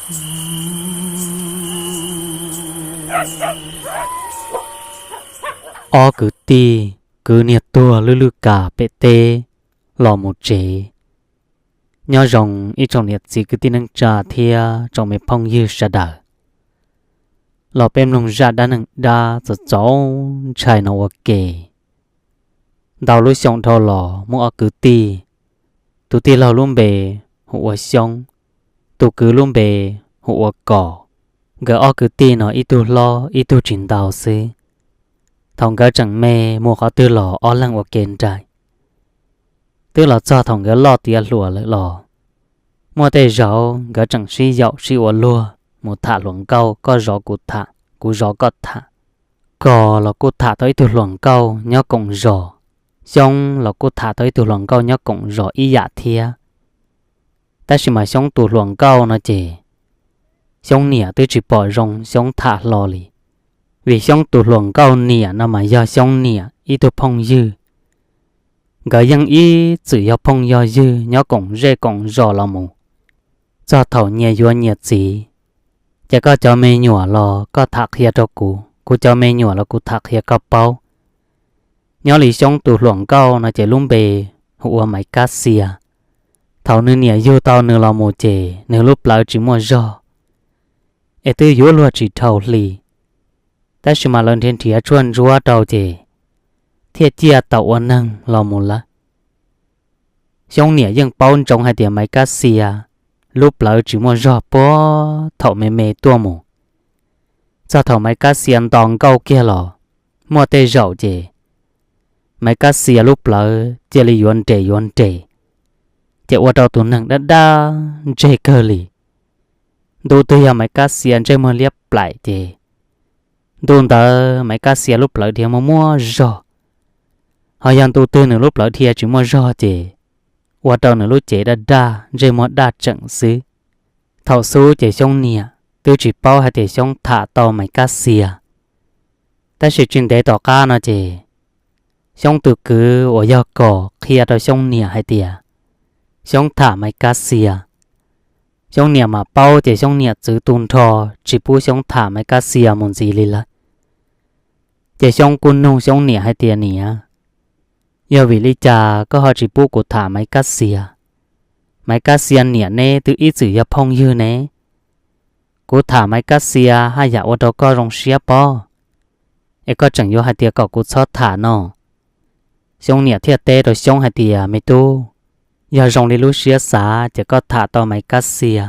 Ob kwv tij kwv niag tuag lwj lwj kas pem teb los mus tsev. Nyob zoo ib tsoom niam txiv kwv tij neej tsa thiab tsoom me phooj ywg sawv daws. Los peb mloog zaj dab neeg dab txaus txaus ntshai no ua ke. Ntau lub xyoo dhau los muaj ob kwv tij, tus tij laug lub npe hu ua Xyoob, tus kwv lub npe hu ua Kom. Nkawd ob kwv tij no ib tug hlob ib tug tsis ntau xwb. Thaum nkawd tseem me mus qhov twg los ob leeg ua ke nraim. Twb los txog thaum nkawd loj tiav hluas lawm los muaj tej zaum nkawd tseem sib yaum sib ua luag mus tham hluas nkauj, koj zov kuv tham, kuv zov koj tham. Kom los kuj tham tau ib tug hluas nkauj nyob koom zos, Xyoob los kuj tham tau ib tug hluas nkauj nyob koom zos ib yam thiab. Tab sis mas Xyoob tus hluas nkauj no ces Xyoob niam twb tsis pom zoo Xyoob tham hlo li, vim Xyoob tus hluas nkauj niam no mas yog Xyoob niam ib tug phooj ywg. Nkawd yeej ib txwm yog phooj yog ywg nyob koom zej koom zos los mus. Txog thaum nyias yuav nyias txiv, ces koj cov me nyuam los koj tham qhia rau kuv, kuv cov me nyuam los kuv tham qhia koj paub. Nyob li Xyoob tus hluas nkauj no ces lub npe hu ua Maiv Kab Xia. Thaum nws niam yug tau nws los mus ces nws lub plawv tsis muaj zog, es twb yuav luag tsis dhau hli, tab sis mas lawv nrhiav nrhiav tshuaj ntsuab rau ces thiaj ciaj tau ua neeg los mus lawm. Xyoob niam yeej paub ntsoov hais tias Maiv Kab Xia lub plawv tsis muaj zog puag thaum me me tuaj mus. Txog thaum Maiv Kab Xia nto nkauj kiag los muaj tej zaum ces Maiv Kab Xia lub plawv cia li yuav nres yuav nres, ces ua rau tus neeg dab dab ntseg kawg li. Ntu twg yog Maiv Kab Xia ntsej muag liab plaim ces ntu ntawd Maiv Kab Xia lub plawv dhia muaj muaj zog. Ho yog ntu twg nws lub plawv dhia tsis muaj zog ces ua rau nws lub cev daj daj ntsej muag daj tseem xwb. Thaum xub ces Xyoob niam twb tsis paub hais tias Xyoob tham tau Maiv Kab Xia. Tab sis tsis ntev tom qab no ces Xyoob tus kwv uas yog Kom qhia rau Xyoob niam hais tias Xyoob tham Maiv Kab Xia. Xyoob niam mam paub ces Xyoob niam txwv tu nrho tsis pub Xyoob tham Maiv Kab Xia mus ntxiv li lawm. Ces Xyoob kuj nug Xyoob niam hais tias, Niam, yog vim li cas koj ho tsis pub kuv tham Maiv Kab Xia? Maiv Kab Xia niam neb twb ib txwm yog phooj ywg ne. Kuv tham Maiv Kab Xia haj yam ua rau koj zoo siab pob, es koj tseem yuav hais tias kom kuv txhob tham no. Xyoob niam thiaj teb rau Xyoob hais tias, Me tub, yog zoo li lub siab xav ces koj tham tau Maiv Kab Xia.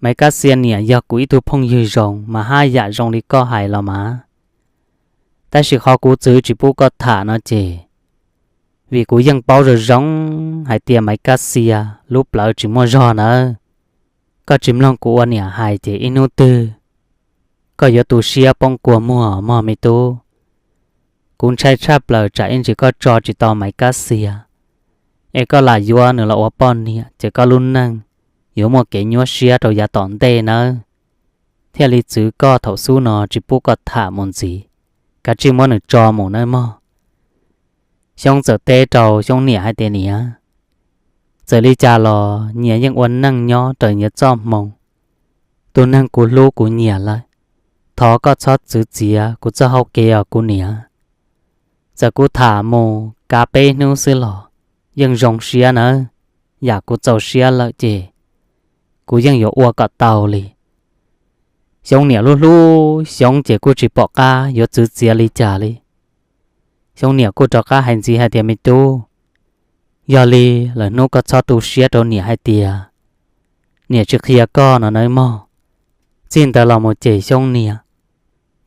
Maiv Kab Xia niam yog kuv ib tug phooj ywg zoo mas haj yam zoo li koj hais los mas. Tab sis qhov kuv txwv tsis pub koj tham no ces vim kuv yeej paub zoo zoo hais tias Maiv Kab Xia lub plawv tsis muaj zog nawb. Koj tsis mloog kuv ua niam hais ces ib hnub twg koj yuav tu siab poob kua muag mog me tub. Kuv ntshai tshaj plaws tsam ib ntsis koj tso tsis tau Maiv Kab Xia, es koj lam yuav nws los ua poj niam ces koj lub neej yuav muaj kev nyuaj siab rau yav tom ntej nawb. Thiaj li txwv koj thaum xub no tsis pub koj tham mus ntxiv, kav tsij muab nws tso mus nawb mog. Xyoob txawm teb rau Xyoob niam hais tias, Niam, txawm li cas los nyias yeej ua neej nyob raws nyias txoj hmoo. Tus neeg kuv hlub kuv nyiam lawm, thov koj txhob txwv txiav kuv txoj hau kev os kuv niam. Txawm kuv tham mus kav peb hnub xwb los yeej zoo siab nawb. Yam kuv txaus siab lawm ces kuv yeej yuav ua kom tau li. Xyoob niam hlub hlub Xyoob ces kuj tsis pom qab yuav txwv txiav li cas li. Xyoob niam kuj rov qab hais ntxiv hais tias, Me tub, yog li lawm hnub koj txhob tu siab rau niam hais tias niam tsis qhia koj no nawb mog. Txij ntawd los mus ces Xyoob niam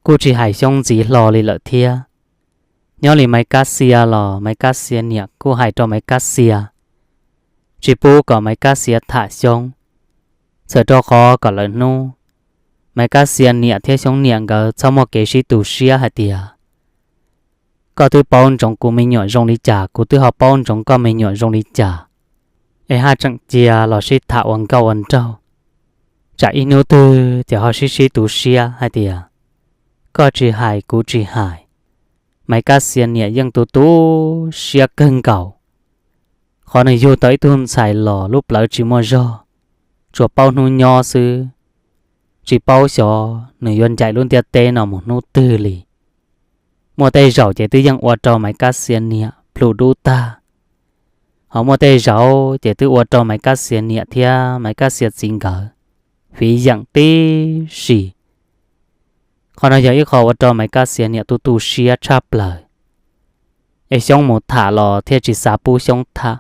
kuj tsis hais Xyoob ntxiv hlo li lawm thiab. Nyob li Maiv Kab Xia los Maiv Kab Xia niam kuj hais rau Maiv Kab Xia tsis pub kom Maiv Kab Xia tham Xyoob, txawm rau qhov kom lawm hnub Maiv Kab Xia niam thiab Xyoob niam nkawd txhob muaj kev sib tu siab hais tias, Koj twb paub ntsoov kuv me nyuam zoo li cas, kuv twb ho paub ntsoov koj me nyuam zoo li cas, es haj tseem cia los sib tham ua nkauj ua nraug, tsam ib hnub twg ces ho sib sib tu siab hais tias koj tsis hais kuv tsis hais. Maiv Kab Xia niam yeej tu tu siab kawg nkaus. Qhov nws yug tau ib tug ntxhais los lub plawv tsis muaj zog, tsuas paub hnub nyob xwb, tsis paub xyov nws yuav ncaim lub ntiaj teb no mus hnub twg li. Muaj tej zaum ces twb yeej ua rau Maiv Kab Xia niam plhus dub tag, ho muaj tej zaum ces twb ua rau Maiv Kab Xia niam thiab Maiv Kab Xia txiv nkawd fiv yeem tib si. Qhov no yog ib qho ua rau Maiv Kab Xia niam tu tu siab tshaj plaws. Es Xyoob mus tham los thiaj tsis xav pub Xyoob tham.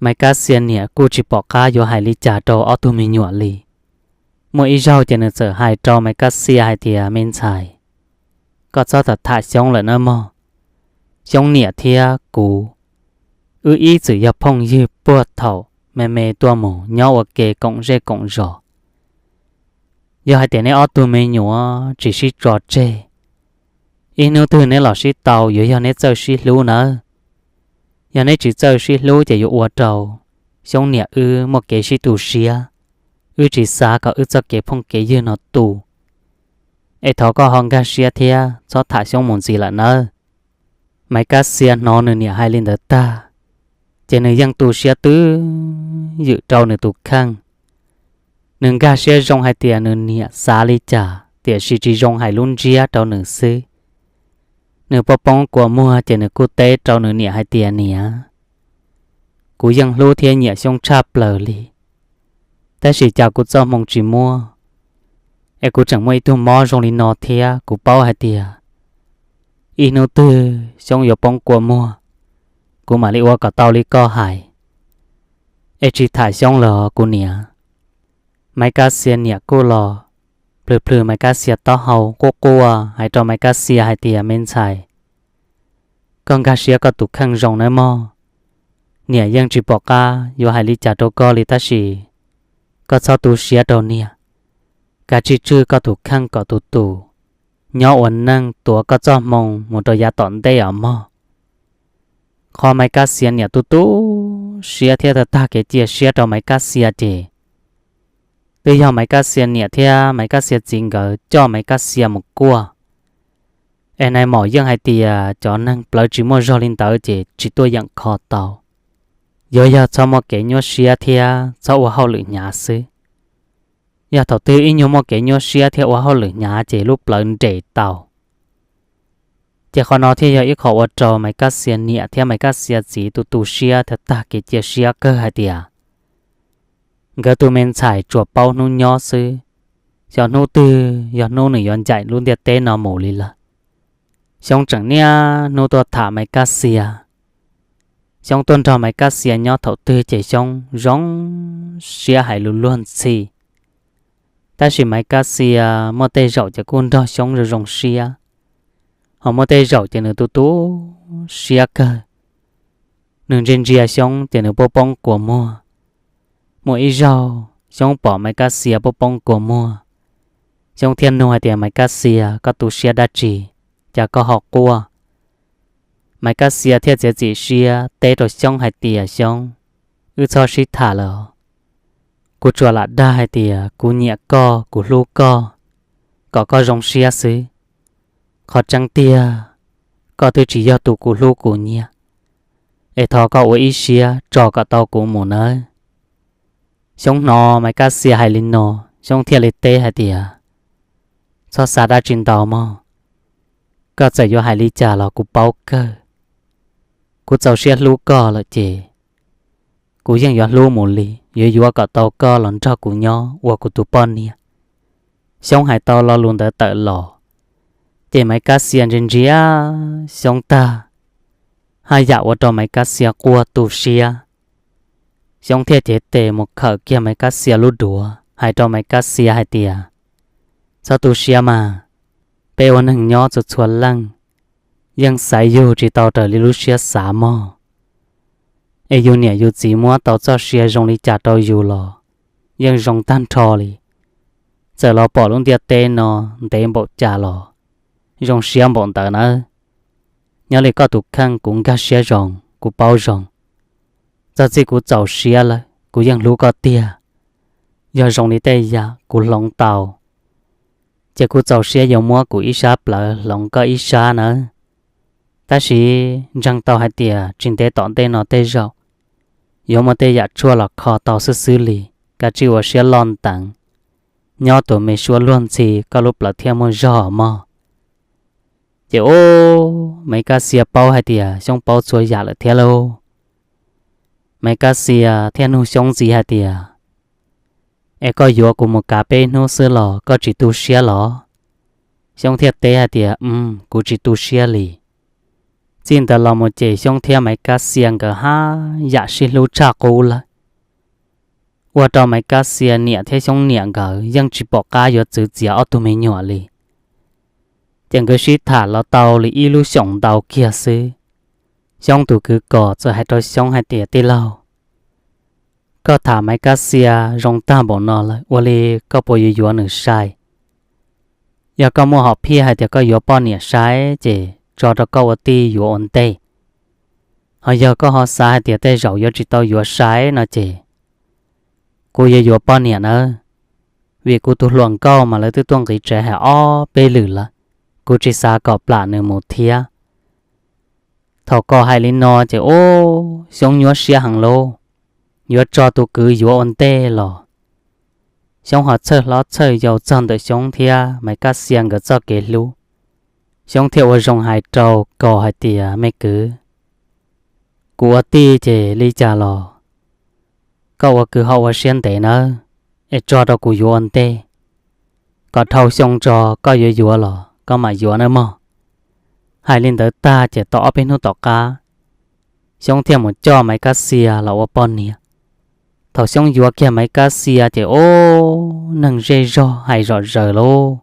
Maiv Kab Xia niam kuj tsis pom qab yuav hais li cas rau ob tug me nyuam li. Muaj ib zaug ces nws txawm hais rau Maiv Kab Xia hais tias, Me ntxhais, koj txhob tham tham Xyoob lawm nawb mog. Xyoob niam thiab kuv, wb ib txwm yog phooj ywg puag thaum me me tuaj mus nyob ua ke koom zej koom zos. Yog hais tias neb ob tug me nyuam tsis sib tso tseg, ib hnub twg neb los sib tau yuav yog neb txawj sib hlub nawb. Yog neb tsis txawj sib hlub ces yuav ua rau Xyoob niam wb muaj kev sib tu siab. Wb tsis xav kom wb txoj kev phooj kev ywg no tu. Es thov koj ho nkag siab thiab txhob tham Xyoob mus ntxiv lawm nawb. Maiv Kab Xia hnov nws niam hais li ntawd tag, ces nws yeej tu siab twb ywm rau nws tus kheej. Nws nkag siab zoo hais tias nws niam xav li cas, tiam sis tsis zoo hais lub ntsiab rau nws xwb. Nws poob poob kua muag ces nws kuj teb rau nws niam hais tias, Niam, kuv yeej hlub thiab nyiam Xyoob tshaj plaws li, tab sis cas kuv txoj hmoo tsis muaj. Es kuv tseem muaj ib tug mob zoo li no thiab kuv paub hais tias ib hnub twg Xyoob yuav poob kua muag, kuv mam li ua kom tau li koj hais. Es tsis tham Xyoob los kuv niam. Maiv Kab Xia niam kuj los plhws plhws Maiv Kab Xia taub hau quaj quaj hais rau Maiv Kab Xia hais tias, Me ntxhais, koj nkag siab koj tus kheej zoo nawb mog. Niam yeej tsis pom qab yuav hais li cas rau koj li tab sis koj txhob tu siab rau niam. Kav tsij tswj koj tus kheej kom tus tus nyob ua neej tuav koj txoj hmoo mus rau yav tom ntej os mog. Qhov Maiv Kab Xia niam tu tu siab thiab tag tag kev cia siab rau Maiv Kab Xia ces twb yog Maiv Kab Xia niam thiab Maiv Kab Xia txiv nkawd coj Maiv Kab Xia mus kuaj. Es nais maum yeej hais tias cov neeg plawv tsis muaj zog li ntawd ces tsis tuaj yeem kho tau. Yuav yog txhob muaj kev nyuaj siab thiab txhob ua hauj lwm hnyav xwb. Yog thaum twg ib nyuag muaj kev nyuaj siab thiab ua hauj lwm hnyav ces lub plawv nres tau. Ces qhov no thiaj yog ib qho ua rau Maiv Kab Xia niam thiab Maiv Kab Xia txiv tu tu siab thiab tag kev cia siab kawg hais tias nkawd tus me ntxhais tsuas paub hnub nyob xwb, xyov hnub twg yog hnub nws yuav ncaim lub ntiaj teb no mus li lawm. Xyoob tseem niaj hnub tuaj tham Maiv Kab Xia. Xyoob tuaj nrog Maiv Kab Xia nyob thaum twg ces Xyoob zoo siab hais lus luag ntxhi. Tab sis Maiv Kab Xia muaj tej zaum ces kuj nrog Xyoob zoo zoo siab, ho muaj tej zaum ces nws tu tu siab kawg. Nws ntsia ntsia Xyoob ces nws poob poob kua muag. Muaj ib zaug Xyoob pom Maiv Kab Xia poob poob kua muag, Xyoob thiaj nug hais tias, Maiv Kab Xia, koj tu siab dab tsi, cas koj ho quaj? Maiv Kab Xia thiaj txiav txim siab teb rau Xyoob hais tias, Xyoob, wb txhob sib tham lawm. Kuv tsuas lam dag hais tias kuv nyiam koj, kuv hlub koj, kom koj zoo siab xwb. Qhov tseeb tiag, koj twb tsis yog tus kuv hlub kuv nyiam, es thov koj ua ib siab tso kom tau kuv mus nawb. Xyoob hnov Maiv Kab Xia hais li no, Xyoob thiaj li teb hais tias, Txhob xav dab tsi ntau mog. Koj txawm yuav hais li cas los kuv paub kawg. Kuv txaus siab hlub koj lawm ces kuv yeej yuav hlub mus li, yuav yuav kom tau koj los nrog kuv nyob ua kuv tus poj niam. Xyoob hais tau lo lus ntawd tawm los, ces Maiv Kab Xia ntsia ntsia Xyoob tag, haj yam ua rau Maiv Kab Xia quaj tu siab. Xyoob thiaj cev tes mus khawm kiag Maiv Kab Xia lub duav, hais rau Maiv Kab Xia hais tias, Txhob tu siab mas, peb ua neeg nyob txhua txhua leej yeej xaiv yug tsis tau raws li lub siab xav mog. Es yus niam yus txiv muab tau txoj sia zoo li cas rau yus los yeej zoo tag nrho li. Txawm los pom lub ntiaj teb no ntev npaum cas los zoo siab npaum ntawd nawb. Nyob li koj tus kheej kuv nkag siab zoo, kuv paub zoo. Txog txij kuv txaus siab lawm kuv yeej hlub koj tiag. Yog zoo li tej yam kuv hloov tau, ces kuv txaus siab yuav muab kuv ib sab plawv hloov koj ib sab nawb. Tab sis ntseeg tau hais tias tsis ntev tom ntej no tej zaum yuav muaj tej yam tshuaj los kho tau xwb xwb li, kav tsij ua siab loj ntev. nyob tus me suab luag ntxhi koj lub plawv thiaj muaj zog mog. Ces ub, Maiv Kab Xia paub hais tias Xyoob paub txhua yam lawm thiab lauj. Maiv Kab Xia thiaj nug Xyoob ntxiv hais tias, Es koj yuav kuv mus kav peb hnub xwb los koj tsis tu siab los? Xyoob thiaj teb hais tias, Kuv tsis tu siab li. Txij ntawd los mus ces Xyoob thiab Maiv Kab Xia nkawd haj yam sib hlub tshaj qub lawm. Ua rau Maiv Kab Xia niam thiab Xyoob niam nkawd yeej tsis pom qab yuav txwv txiav ob tug me nyuam li. Ces nkawd sib tham los tau li ib lub xyoos ntau kiag xwb, Xyoob tus kwv Kos txawm hais rau Xyoob hais tias, Tij laug, koj tham Maiv Kab Xia zoo tag npaum no lawm, ua li koj puas yuav yuav nws sai? Yog koj muaj hom phiaj hais tias koj yuav poj niam sai ces tso rau koj ua tij yuav ua ntej. Ho yog koj ho xav hais tias tej zaum yuav tsis tau yuav sai no ces kuv yuav yuav poj niam nawb, vim kuv tus hluas nkauj mas lawv twb tuaj nqis tsev hais ob peb lwm lawm, kuv tsis xav kom plam nws mus thiab. Thaum Kos hais li no ces ub, Xyoob nyuaj siab heev lauj, yuav tso tus kwv yuav ua ntej los Xyoob ho txhawj hlob txhawj yau txog ntawm Xyoob thiab Maiv Kab Xia nkawd txoj kev hlub. Xyoob thiaj ua zoo hais rau Kos hais tias, Me kwv, kuv ua tij ces li cas los koj ua kwv ho ua siab ntev nawb, es tso rau kuv yuav ua ntej, kom dhau xyoo tso koj yuav yuav los koj mam yuav nawb mog. Hais li ntawd tag ces tau ob peb hnub tom qab, Xyoob thiaj mus coj Maiv Kab Xia los ua poj niam. Thaum Xyoob yuav kiag Maiv Kab Xia ces ub, neeg zej zog hais zom zaws lauj.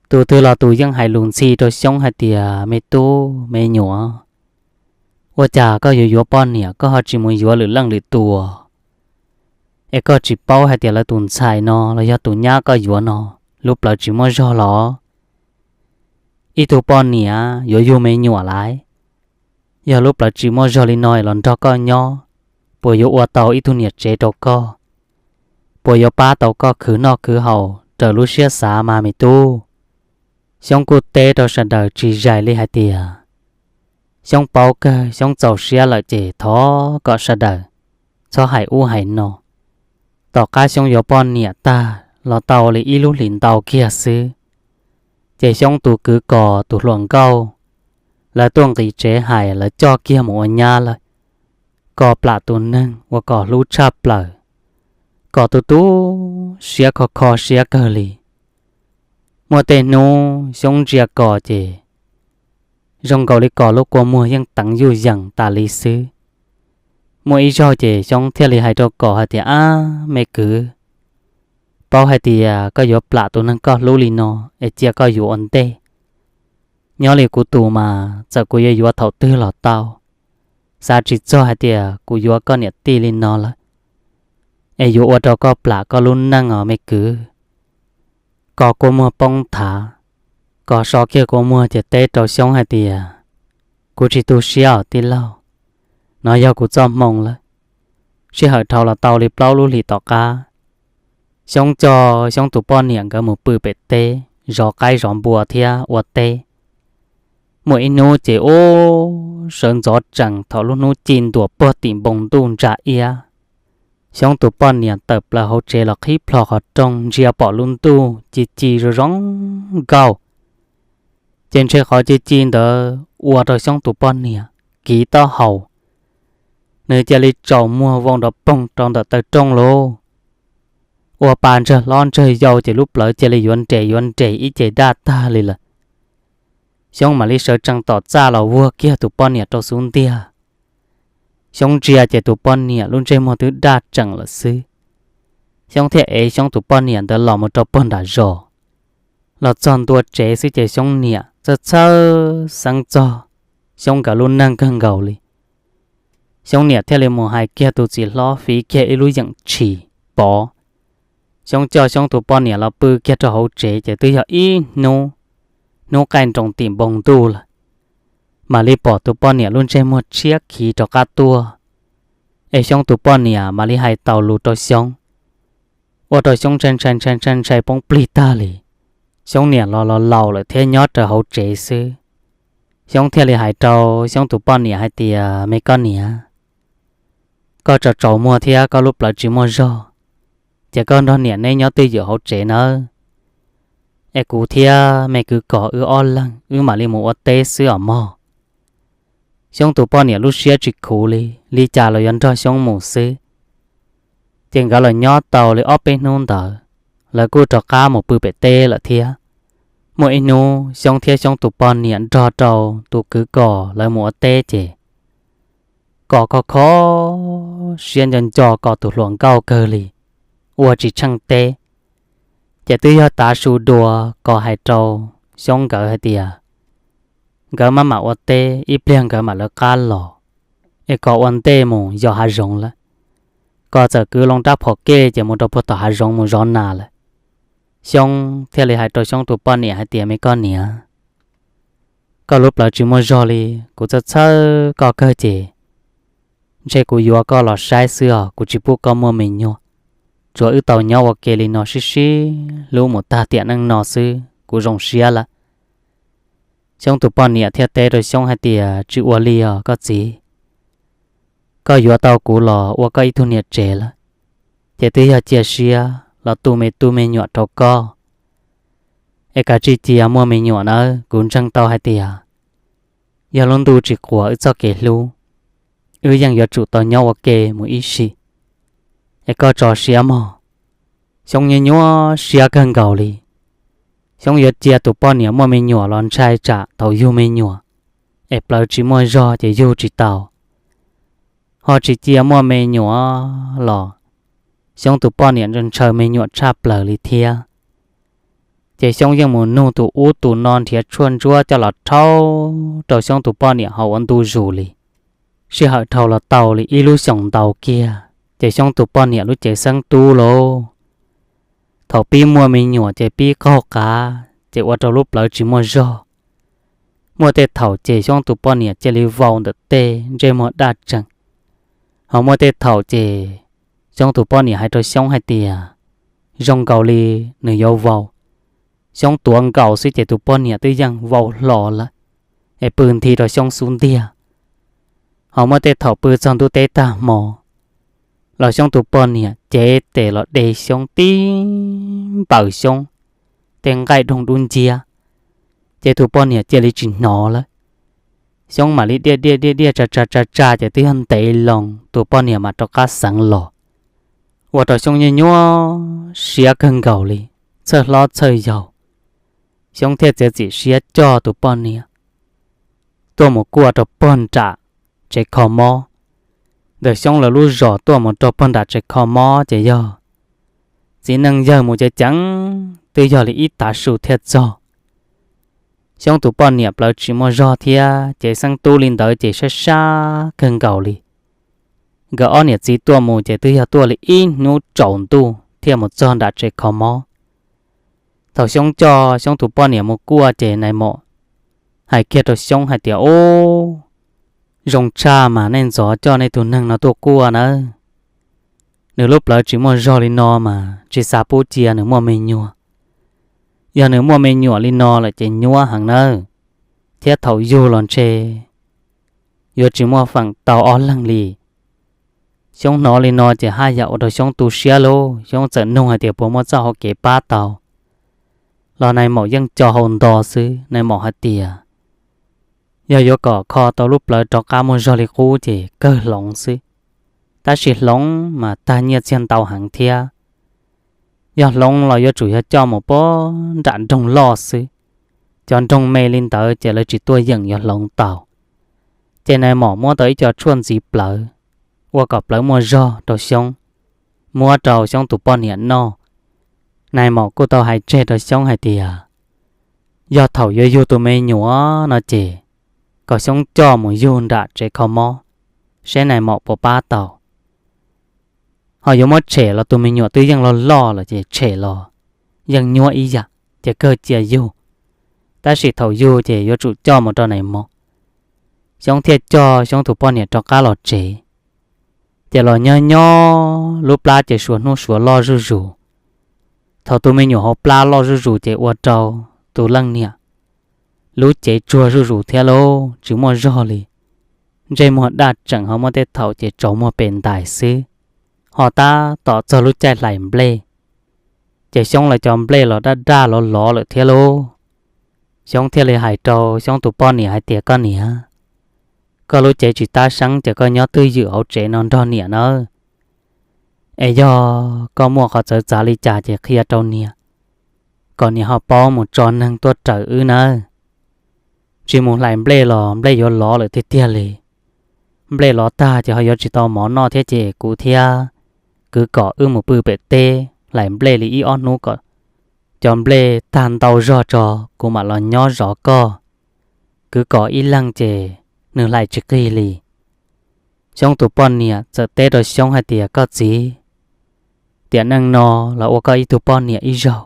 Tus twg los tus yeej hais lus ntxhi rau Xyoob hais tias, Me tub me nyuam, ua cas koj yuav yuav poj niam koj ho tsis mus yuav lwm leej lwm tus? Es koj tsis paub hais tias lawv tus ntxhais no los yog tus nyab koj yuav no lub plawv tsis muaj zog los? Ib tug poj niam yuav yug me nyuam lawm, yog lub plawv tsis muaj zog li no es los nrog koj nyob, puas yuav ua tau ib tug niam tsev rau koj? Puas yuav pab tau koj khwv noj khwv haus raws lub siab xav mas me tub? Xyoob kuj teb rau sawv daws tsis zais li hais tias, Xyoob paub kawg, Xyoob txaus siab lawm ces thov kom sawv daws txhob hais ub hais no. Tom qab Xyoob yuav poj niam tag los tau li ib lub hlis ntau kiag xwb, ces Xyoob tus kwv Kos tus hluas nkauj, lawv tuaj nqis tsev hais lawv coj kiag mus ua nyab lawm. Kos plam tus neeg uas Kos hlub tshaj plaws, Kos tu tu siab kho kho siab kawg li. Muaj tej hnub Xyoob ntsia Kos ces zoo nkaus li Kos lub kua muag yeej teev yuj yees tas li xwb. Muaj ib zaug ces Xyoob thiaj li hais rau Kos hais tias, Ab me kwv, paub hais tias koj yuav plam tus neeg koj hlub li no es cia koj yuav ua ntej. Nyob li kuv tus mas txawm kuv yuav yuav thaum twg los tau, xav tsis txog hais tias kuv yuav koj niam tij li no lawm, es yuav ua rau koj plam koj lub neej os me kwv. Kos kua muag poob thav, Kos so kiag kua muag ces teb rau Xyoob hais tias, Kuv tsis tu siab os tij laug, no yog kuv txoj hmoo lawm. Sij hawm dhau los tau li plaub lub hlis tom qab, Xyoob coj Xyoob tus poj niam nkawd mus pw pem teb zov qaib zov npua thiab ua teb. Muaj ib hnub ces ub, sawv ntxov tsees thaum lub hnub ci ntuas puag tim npoo ntuj ntsa iab, Xyoob tus poj niam tawm plaws hauv tsev los qhib plho qhov rooj ntsia pom lub ntuj ci ci zoo zoo nkauj. Ces ntshe qhov ci ci ntawd ua rau Xyoob tus poj niam kiv taub hau, nws cia li tsaus muag vau nrov poog rau ntawm taw rooj lauj. Ua pa ntsawg hlob ntsawg yau ces lub plawv cia li yuav nres yuav nres ib ce daj tag li lawm. Xyoob mam li sawv tsees tom txaj los vuag kiag tus poj niam rau xub ntiag. Xyoob ntsia ces tus poj niam lub ntsej muag twb daj tseem lawm xwb. Xyoob thiaj ev Xyoob tus poj niam ntawd los mus rau puag nram zos. Los txog ntua tsev xwb ces Xyoob niam txhawj txhawj xeeb txog Xyoob nkawd lub neej kawg nkaus li. Xyoob niam thiaj li mus hais kiag tus txiv hlob fiv kiag ib lub yeem tshis pov. Xyoob coj Xyoob tus poj niam los pw kiag rau hauv tsev ces twb yog ib hnub, hnub qaij nroos tim npoo ntuj lawm, mam li pom tus poj niam lub ntsej muag tshiab khiv rov qab tuaj. Es Xyoob tus poj niam mam li hais taus lus rau Xyoob, ua rau Xyoob ntshai ntshai ntshai ntshai ntshai poob plig tag li. Xyoob niam los los laus lawm thiab nyob raws hauv tsev xwb. Xyoob thiaj li hais rau Xyoob tus poj niam hais tias, Me koj niam, koj tsaus tsaus muag thiab koj lub plawv tsis muaj zog, Ces koj nrog niam neb nyob twj ywm hauv tsev nawb, es kuv thiab me kwv Kos wb ob leeg wb mam li mus ua teb xwb os mog. Xyoob tus poj niam lub siab tsis khuv li, li cas los yuav nrog Xyoob mus xwb. Ces nkawd los nyob tau li ob peb hnub ntawd, lawv kuj rov qab mus pw pem teb lawm thiab. Muaj ib hnub Xyoob thiab Xyoob tus poj niam nrog rau tus kwv Kos lawv mus ua teb ces Kos kho kho siab nco nco Kos tus hluas nkauj kawg li, ua tsis tsheej teb. Ces twb yog tav su dua, Kos hais rau Xyoob nkawd hais tias nkawd maj mam ua teb ib pliag nkawd mam lawv qab los, es Kos ua ntej mus yos hav zoov lawm. Kos txawm kwv loo rab phom kej ces mus rau puag tom hav zoov mus zov nas lawm. Xyoob thiaj li hais rau Xyoob tus poj niam hais tias, me koj niam, koj lub plawv tsis muaj zog li, kuv txhawj txhawj koj kawg ces ntshe kuv yuav koj los saib xwb os, kuv tsis pub koj muaj me nyuam. Tsuas wb tau nyob ua ke li no sib sib hlub mus tag tiam neej no xwb kuv zoo siab lawm. Xyoob tus poj niam thiaj teb rau Xyoob hais tias, tsis ua li os koj txiv, koj yuav tau kuv los ua koj ib tug niam tsev lawm, ces twb yog cia siab los tu me tub me nyuam rau koj. Es kav tsij cia muaj me nyuam nawb, kuv ntseeg tau hais tias yog lub ntuj tsis quas wb txoj kev hlub, wb yeej yuav tsum tau nyob ua ke mus ib sim. Es koj tso siab mog. Xyoob nyuaj nyuaj siab kawg nkaus li. Xyoob yuav cia tus poj niam muaj me nyuam los ntshai tsam thaum yug me nyuam es plawv tsis muaj zog ces yug tsis tau. Ho tsis cia muaj me nyuam los Xyoob tus poj niam ntshaw me nyuam tshaj plaws li thiab. Ces Xyoob yeej mus nug tus ub tus no nrhiav tshuaj ntsuab coj los rhaub rau Xyoob tus poj niam haus ua ntu zus li. Sij hawm dhau los tau li ib lub xyoos ntau kiag ces Xyoob tus poj niam lub cev xeeb tub lauj. Thaum pib muaj me nyuam ces pib qaug qav ces ua rau lub plawv tsis muaj zog. Muaj tej thaum ces Xyoob tus poj niam cia li vau ntawm tej ntsej muag daj tseem. Ho muaj tej thaum ces Xyoob tus poj niam hais rau Xyoob hais tias zoo nkaus li nws yuav vau. Xyoob tuav nkaus xwb ces tus poj niam twb yeej vau hlo lawm, es pw nthi rau Xyoob xub ntiag. Ho muaj tej thaum pw txog ntuj teb tag hmo los Xyoob tus poj niam cev tes los de Xyoob tib npaws Xyoob tej nqaij doog dub nciab, ces tus poj niam cia li tsis hnov lawm. Xyoob mam li diaj diaj diaj diaj tsa tsa tsa tsa ces twb yog ntev loo tus poj niam mam rov qab xeev los. Ua rau Xyoob nyuaj nyuaj siab kawg nkaus li, txhawj hlob txhawj yau. Xyoob thiaj txiav txim siab coj tus poj niam tuaj mus kuaj rau puag nram tsev kho mob. Ntawm Xyoob lawv lub zos tuaj mus rau puag nram tsev kho mob ces yog txiv neej yawg mus ceev ceev twb yog li ib tav su thiaj txog. Xyoob tus poj niam plawv tsis muaj zog thiab cev xeeb tub li ntawd ces sab sab kawg nkaus li. Nkawd ob niam txiv tuaj mus ces twb yog tuaj li ib hnub tsaus ntuj thiaj mus txog nram tsev kho mob. Thaum Xyoob coj Xyoob tus poj niam mus kuaj ces nais maum hais kiag rau Xyoob hais tias, ub, zoo tshaj mas nej ntxov coj nej tus neeg no tuaj kuaj nawb. Nws lub plawv tsis muaj zog li no mas tsis xav pub cia nws muaj me nyuam. Yog nws muaj me nyuam li no lawm ces nyuab heev nawb, thiab thaum yug los ntshe yuav tsis muaj feem tau ob leeg li. Xyoob hnov li no ces haj yam ua rau Xyoob tu siab lauj. Xyoob txawm nug hais tias puas muaj txoj hau kev pab tau, los nais maum yeej co hau nto xwb. Nais maum hais tias yog yuav kom kho tau lub plawv rov qab muaj zog li qub ces kawg hloov xwb, tab sis hloov mas tag nyiaj txiag ntau heev thiab. Yog hloov los yuav tsum yog coj mus puag nram nroog loj xwb, cov nroog me li ntawd ces lawv tsis tuaj yeem yuav hloov tau. Ces nais maum muab tau ib co tshuaj ntxiv plawv, ua kom plawv muaj zog rau Xyoob, muab rau Xyoob tus poj niam noj. Nais maum kuj tau hais tseg rau Xyoob hais tias yog thaum yuav yug tus me nyuam no ces kom Xyoob coj mus yug nram tsev kho mob, saib nais maum puas pab tau. Ho yuav muab tshem los tus me nyuam twb yeej loj loj lawm ces tshem los yeej nyuab ib yam, ces kawg cia yug. Tab sis thaum yug ces yuav tsum coj mus rau nais maum. Xyoob thiaj coj Xyoob tus poj niam rov qab los tsev. Ces los nyob nyob lub plab ces suav hnub suav loj zuj zus. Thaum tus me nyuam hauv plab loj zuj zus ces ua rau tus leej niam lub cev tsuag zuj zus thiab lauj, tsis muaj zog li. Ntsej muag daj tseem ho muaj tej thaum ces tsaus muag pes ntais xwb. Ho tab tom txog lub caij hlais nplej, Ces Xyoob lawv cov nplej los daj daj lov lov lawm thiab lauj. Xyoob thiaj li hais rau Xyoob tus poj niam hais tias, Koj niam, koj lub cev tsis tab seeb ces koj nyob twj ywm hauv tsev no nrog niam nawb. Es yog koj muaj qhov txawv txav li cas ces qhia rau niam, kom niam ho paub mus tso neeg tuaj raws wb nawb. Tsis mus hlais nplej los nplej yuav lov lawm tiag tiag li. Nplej lov tag ces ho yuav tsis tau mov noj thiab ces kuv thiab kwv Kom wb mus pw pem teb hlais nplej li ib ob hnub kom cov nplej tag ntau zog tso, kuv mam los nyob zov koj. Kwv Kom ib leeg ces nws hlais tsis qig li. Xyoob tus poj niam txawm teb rau Xyoob hais tias, Koj txiv, tiam neej no los ua koj ib tug poj niam ib zaug,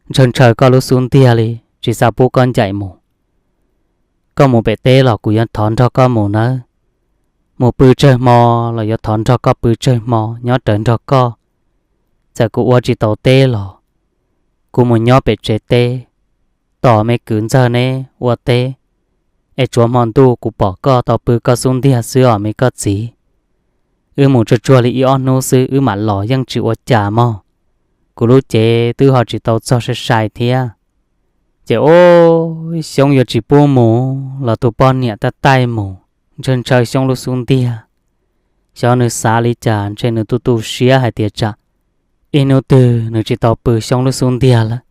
ntshaw ntshaw koj lub xub ntiag li, tsis xav pub koj ncaim mus. Koj mus pem teb los kuv yuav thov nrog koj mus nawb. Mus pw tsawg hmo los yuav thov nrog koj pw tsawg hmo, nyob rawv nrog koj. Txawm kuv ua tsis tau teb los kuv mus nyob pem tsev teb tos me kwv ntxawg neb ua teb, es tsuav hmo ntuj kuv pom koj tau pw koj xub ntiag xwb os me koj txiv. Wb mus tsuag tsuag li ib ob hnub xwb wb mam los yeej tsis ua cas mog. Kuv lub cev twb ho tsis tau txog sai sai thiab. Ces ub, Xyoob yuav tsis pub mus los tus poj niam taij taij mus, ntshaw ntshaw Xyoob lub xub ntiag. Xyov nws xav li cas ntshe nws tu tu siab hais tias tsam ib hnub twg nws tsis tau pw Xyoob lub xub ntiag lawm.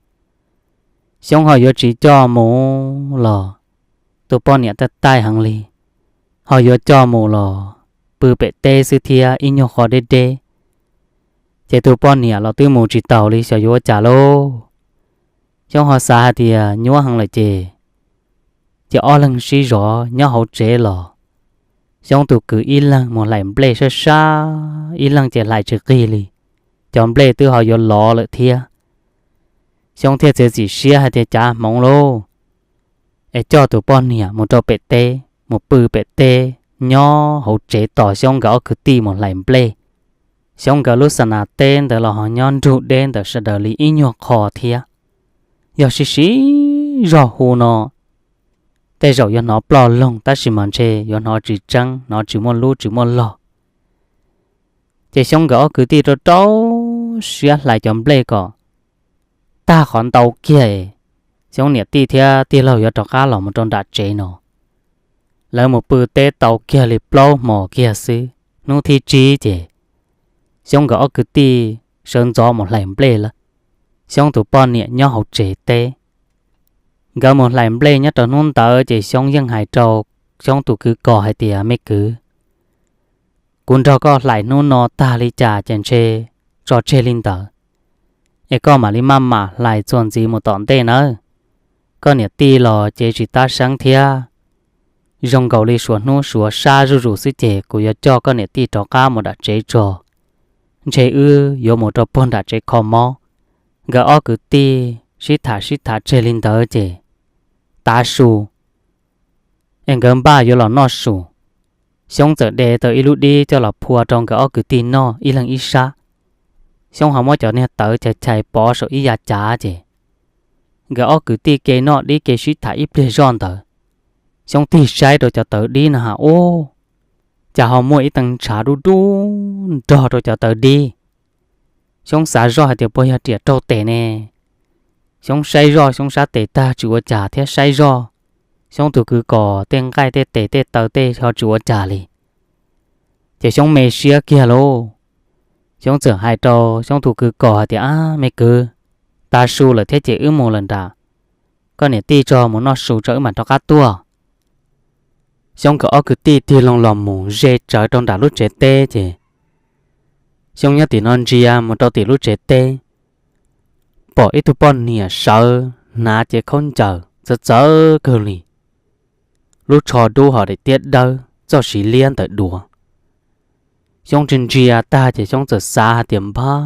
Xyoob ho yuav tsis coj mus los tus poj niam taij taij heev li, ho yuav coj mus los pw pem teb xwb thiab ib nyuag qho deb deb. Ces tus poj niam los twb mus tsis taus li xyov yuav ua cas lauj. Xyoob ho xav hais tias nyuab heev lawm ces ces ob leeg sib zov nyob hauv tsev los Xyoob tus kwv ib leeg mus hlais nplej sab sab, ib leeg ces hlais tsis qig li, cov nplej twb ho yuav lov lawm thiab. Xyoob thiaj txiav txim siab hais tias cav hmoov lauj, es coj tus poj niam mus rau pem teb, mus pw pem teb, nyob hauv tsev tos Xyoob nkawd ob kwv tij mus hlais nplej. Xyoob nkawd lub xa nas teb ntawd los ho nyob nrug deb ntawm sawv daws li ib nyuag qho thiab. Yog sib sib zog hu no, tej zaum yuav hnov ploj loog tab sis mas ntshe yuav hnov tsis tseeb, hnov tsis muaj lub tsis muaj log. Ces Xyoob nkawd ob kwv tij rau rau siab hlais cov nplej kom tag qhov ntau kiag, Xyoob niam tij thiab tij laug yuav rov qab los mus rau nram tsev no. Lawv mus pw teb tau kiag li plaub hmos kiag xwb, hnub thib tsib ces Xyoob nkawd ob kwv tij sawv ntxov mus hlais nplej lawm. Xyoob tus poj niam nyob hauv tsev teb. Nkawd mus hlais nplej nyob rau hnub ntawd ces Xyoob yeej hais rau Xyoob tus kwv Kos hais tias, Me kwv, kuv nrog koj hlais hnub no tag li cas ces ntshe tso tseg li ntawd, es koj mam li maj mam hlais txuas ntxiv mus tom ntej nawb. Koj niam tij los cev tsis tab seeb thiab, zoo nkaus li suav hnub suav sab zuj zus xwb ces kuv yuav coj koj niam tij rov qab mus nram tsev tso. Ntshe wb yuav mus rau puag nram tsev kho mob. Nkawd ob kwv tij sib tham sib tham tseg li ntawd ces tav su es nkawd npaj yuav los noj su. Xyoob txawm de tau ib lub dib coj los phua rau nkawd ob kwv tij noj ib leeg ib sab. Xyoob ho muab cov niag tawv chais chais pov saum ib yav cav ces nkawd ob kwv tij ke noj dib ke sib tham ib pliag zoj ntawd, Xyoob tig saib rau cov tawv dib no ha ub, cas ho muaj ib tee ntshav dub dub nrog rau cov tawv dib. Xyoob xav zoj hais tias puas yog riam raug tes ne. Xyoob saib zoj Xyoob sab tes tag tsis ua cas thiab saib zoj Xyoob tus kwv Kos tej nqaij tej tes tej taw tej ho tsis ua cas li. Ces Xyoob me siab kiag lauj. Xyoob txawm hais rau Xyoob tus kwv Kos hais tias, Ab me kwv, tav su lawm thiab ces wb mus lawm nram koj niam tij tso, mus noj su tso wb mam rov qab tuaj. Xyoob nkawd ob kwv tij tig loo los mus ze tsawv rau nram lub tsev teb ces Xyoob nyob tim no ntsia mus rau tim lub tsev teb, pom ib tug poj niam sawv hnav cev khaub ncaws txawv txawv kawg li, lub tsho dub ho daim tiab dawb txoj siv liab ntawm duav. Xyoob ntsia ntsia tag ces Xyoob txawm xav hais tias, Npab,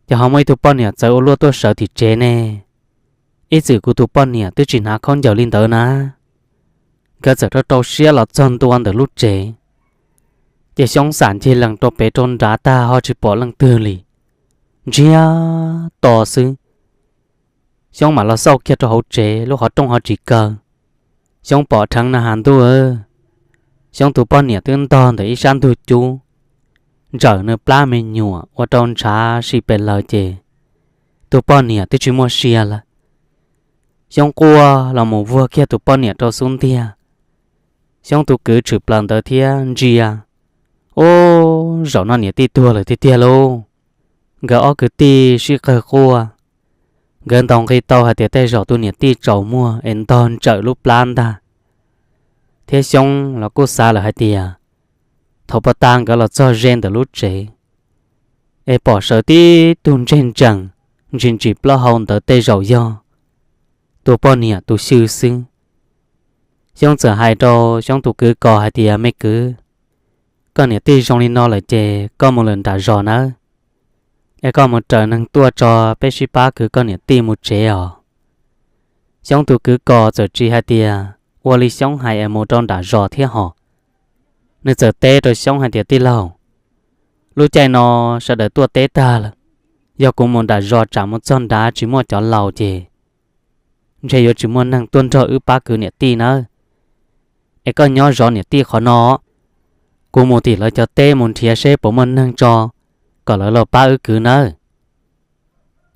ces ho muaj ib tug poj niam txawv ua luaj tuaj sawv tim tsev ne. Ib txwm kuv tus poj niam twb tsis hnav khaub ncaws li ntawd na. Nkawd txawm rau rau siab los txog ntua ntawm lub tsev, ces Xyoob xam ncig lees rau pem rau nrad tag ho tsis pom leej twg li, ntsiag to xwb. Xyoob mam los xauj kiag rau hauv tsev, lub qhov rooj ho tsis kaw. Xyoob pom dheev na has ntuj, Xyoob tus poj niam twb ntog ntawm ib sab ntug cub, ntsawm nws plab me nyuam ua rau ntshav si pes lawg ces tus poj niam twb tsis muaj sia lawm. Xyoob quaj los mus vuag kiag tus poj niam rau xub ntiag. Xyoob tus kwv tshwm plaws ntawd thiab ntsia, ub, zaum no niam tij tuag lawm tiag tiag lauj. Nkawd ob kwv tij sib qawg quaj, nkawd ntaus nqi tau hais tias tej zaum tus niam tij tsaus muag es ntog ntsawm lub plab ntag. Thiab Xyoob los kuj xav lawm hais tias thaum pas tas nkawd los txog ze ntawm lub tsev es pom sawv tib tug ntseg ntsees ntsis ntsis plaub hau ntawd tej zaum yog tus poj niam tus xyw xwb. Xyoob txawm hais rau Xyoob tus kwv Kos hais tias, me kwv, koj niam tij zoo li no lawm ces koj mus lawm nram zos nawb, es koj mus raws neeg tuaj tso peb sib pab kwv koj niam tij mus tsev os. Xyoob tus kwv Kos txawm tsis hais tias ua li Xyoob hais es mus rau nram zos thiab hos. Nws txawm teb rau Xyoob hais tias, tij laug, lub caij no sawv daws tuaj teb tag lawm, yog kuv mus nram zos tsam mus txog nrad tsis muaj cov laus ces ntshe yuav tsis muaj neeg tuaj nrog wb pab kwv niam tij nawb. Es koj nyob zov niam tij qhov no, kuv mus tim lawv cov teb mus nrhiav seb puas muaj neeg tso kom lawv los pab wb kwv nawb.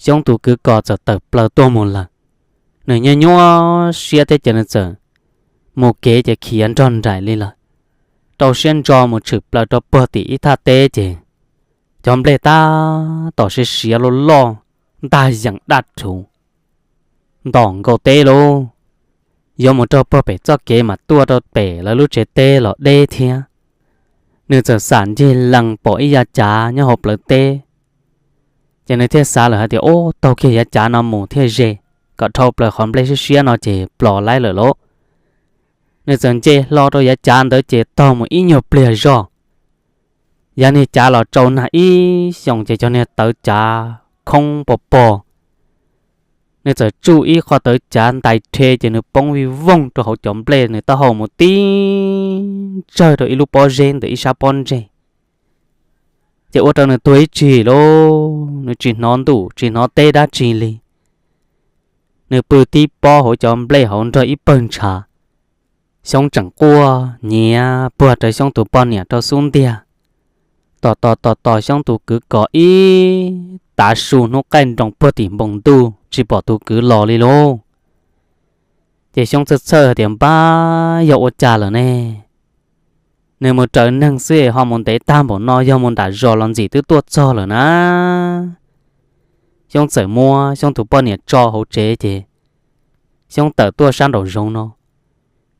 Xyoob tus kwv Kos txawm tawm plaws tuaj mus lawm. Nws nyuaj nyuaj siab thiab ces nws txawm mus kev ces khiav nrog nraim li lawm, rau siab ntso mus tshwm plaws rau puag tim ib thaj teb ces cov nplej tab tom siav siav loj loj ntaj yeem daj rhuv ntom nkaus teb lauj. Yuav mus rau puag pem txoj kev mas tuaj rau pem lawv lub tsev teb los deb thiab. Nws txawm xam ncig lees pom ib yav cav nyob hauv plawv teb, ces nws thiaj xav lawm hais tias, ub, taug kiag yav cav no mus thiaj ze, kom dhau plaws qhov nplej siab siab no ces ploj laib lawm lauj. Nws txawm nce hlo rau yav cav ntawd ces taug mus ib nyuag pliag zoj, yav niag cav los tsau nag ib xyoos ces cov niag tawv cav khoob pos pos. Nws txawm tsuj ib qho tawv cav ntais rhe ces nws poob vij voog rau hauv cov nplej, nws taub hau mus tib ntsawg rau ib lub pob zeb ntawm ib sab pob ntseg. Ces ua rau nws tuag ib tsig lauj, nws tsis hnov ntuj tsis hnov teb dab tsi li. Nws pw tib pob hauv cov nplej hauv nrog ib pawg ntshav. Xyoob tseem quaj nyiav puag rawv Xyoob tus poj niam rau xub ntiag, tos tos tos tos Xyoob tus kwv Kos ib tav su hnub qaij nroos puag tim npoo ntuj tsis pom tus kwv los li lauj. Ces Xyoob txhawj txhawj hais tias, npab, yog ua cas lawm ne? Nws mus raws neeg xwb ho mus ntev tag npaum no, yog mus nram zos los ntxim twb tuaj txog lawm na. Xyoob txawm muab Xyoob tus poj niam tso hauv tsev ces Xyoob tawm tuaj sab nraum zoov no,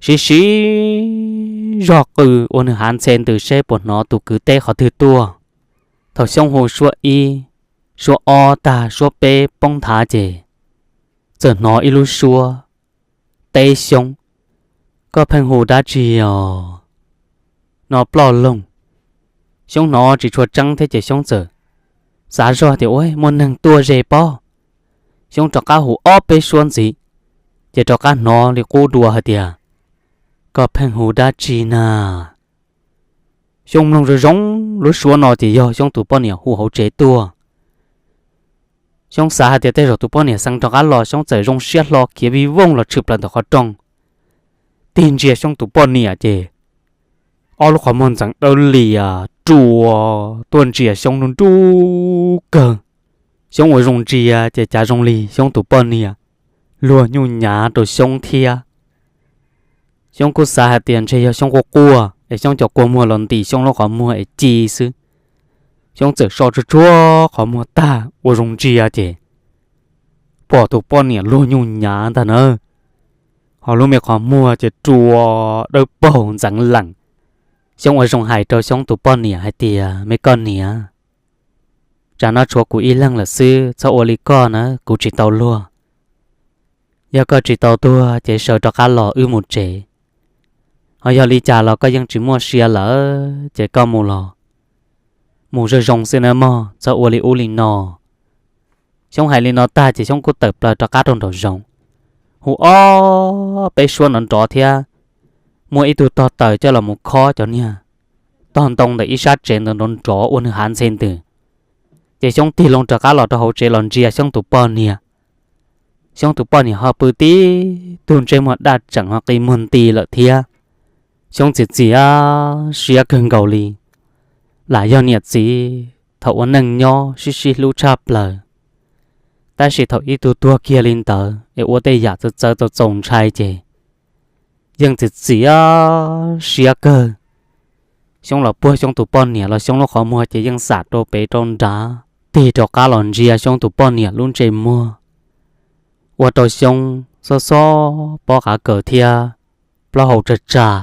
siv siv zog qw ua nws hav ntxhe ntws seb puas hnov tus kwv teb qhov twg tuaj. Thaum Xyoob hu suab ib, suab ob tag suab peb poob nthav ces txawm hnov ib lub suab teb Xyoob, koj pheej hu dab tsi os? No ploj loog. Xyoob hnov tsis tshua tseeb thiab ces Xyoob txawm xav zog tias, ua, muaj neeg tuaj ze pob. Xyoob rov qab hu ob peb suab ntxiv, ces rov qab hnov li qub dua hais tias, koj pheej hu dab tsi na? Xyoob mloog zoo zoo lub suab no ces yog Xyoob tus poj niam hu hauv tsev tuaj. Xyoob xav hais tias tej zaum tus poj niam xeev rov qab los, Xyoob txawm zoo siab hlo khiav vij voog los tshwm plaws ntawm qhov rooj, tig ntsia Xyoob tus poj niam ces ob lub qhov muag ntxeev dawb lias rua tuaj ntsia Xyoob nruj nruj kawg. Xyoob ua zoo ntsia ces cas zoo li Xyoob tus poj niam luag nyuj nyav rau Xyoob thiab. Xyoob kuj xav hais tias ntshe yog Xyoob quaj quaj es Xyoob cov kua muag los ntim Xyoob lub qhov muag es ci xwb. Xyoob txawm so tsuag tsuag qhov muag tag ua zoo ntsia ces pom tus poj niam luag nyuj nyav ntag na, ho lub me qhov muag ces rua dawb paug ntxeev lees. Xyoob ua zoo hais rau Xyoob tus poj niam hais tias, me koj niam, tsam no tshuav kuv ib leeg lawm xwb, txhob ua li koj na, kuv tsis tau luag. Yog koj tsis tau tuag ces sawv rov qab los wb mus tsev, ho yog li cas los koj yeej tsis muaj sia lawm ces koj mus los mus zoo zoo xwb nawb mog, txhob ua li ub li no. Xyoob hais li no tag ces Xyoob kuj tawm plaws rov qab rau nraum zoov, hu ob peb suab nrov nrov thiab muaj ib tug tog taws coj los mus khob cov niag tog ntoo ntawm ib sab tsev ntawd nrov nrov ua nws hav ntxhe ntws. Ces Xyoob tig loo rov qab los rau hauv tsev los ntsia Xyoob tus poj niam. Xyoob tus poj niam ho pw tib tug ntsej muag daj tseem ho qi muag nti lawm thiab. Xyoob txias txias siab kawg nkaus li, lam yog niam txiv thaum ua neej nyob sib sib hlub tshaj plaws, Tab sis thaum ib tug tuag kiag li ntawd es ua tej yam txawv txawv txaus txaus ntshai ces yeej txiav txiav siab kawg. Xyoob los puag Xyoob tus poj niam los Xyoob lub qhov muag ces yeej xam rau pem rau nrad, tig rov qab los ntsia Xyoob tus poj niam lub ntsej muag, ua rau Xyoob xob xob pob qav kaws thiab plaub hau tsag tsag,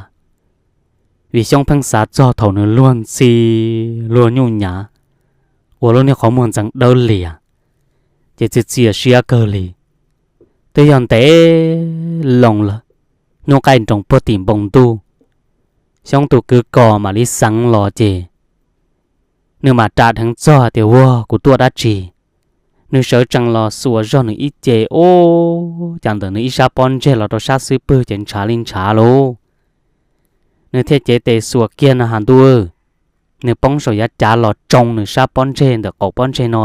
vim Xyoob pheej xav txog thaum nws luag ntxhi luag nyuj nyav, ua lub niag qhov muag ntxeev dawb lias, ces txiav txiav siab kawg li. Twb yog ntev loo lawm, hnub qaij nroos puag tim npoo ntuj, Xyoob tus kwv Kos mam li xeev los ces nws mam ras dheev txog tias, Ua, kuv tuaj dab tsi? Nws sawv tsees los xuas zog nws ib ce, ub, cas ntawm nws ib sab pob ntseg los rau sab xub pwg ces ntshav li ntshav lauj. Nws thiaj cev tes xuas kiag no has ntuj, nws poob saum yav cav los tsoo nws sab pob ntseg ntawm qaum pob ntseg no,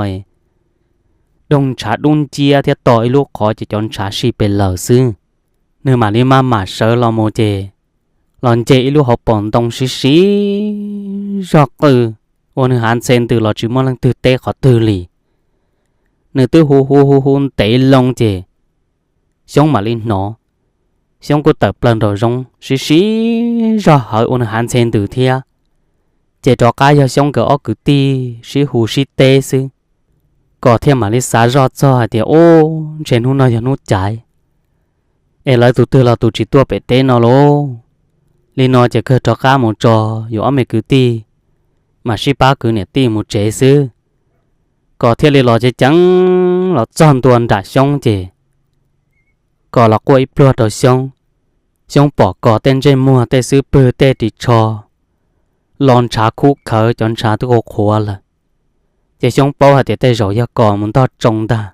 doog ntshav dub nciab thiab to ib lub qhov ces cov ntshav sij pes lawg xwb. Nws mam li maj mam sawv los mus ces los nce ib lub hauv paus ntoo siv siv zog qw, ua nws hav ntxhe ntws los tsis muaj leej twg teb qhov twg li. Nws twb hu hu hu hu ntev loo ces Xyoob mam li hnov. Xyoob kuj tawm plaws nraum zoov siv siv zog hawv ua nws hav ntxhe ntws thiab. Ces rov qab yog Xyoob nkawd ob kwv tij sib hu sib teb xwb. Kos thiaj mam li xav zoj txog hais tias, Ub, ntshe hnub no yog hnub caiv es lawv tus twg los tus tsis tuaj pem teb no lauj. Li no ces kawg rov qab mus tso, yuav ob me kwv tij mam sib pab kwv niam tij mus tsev xwb. Kos thiaj li los ceev ceev los txog ntua nram Xyoob ces Kos los quaj ib pluag rau Xyoob. Xyoob pom Kos tej ntsej muag tej xub pwg tej ris tsho los ntshav khub khawv, cov ntshav twb qhuav qhuav lawm. Ces Xyoob paub hais tias tej zaum yog Kos mus ntog tsoo ntag.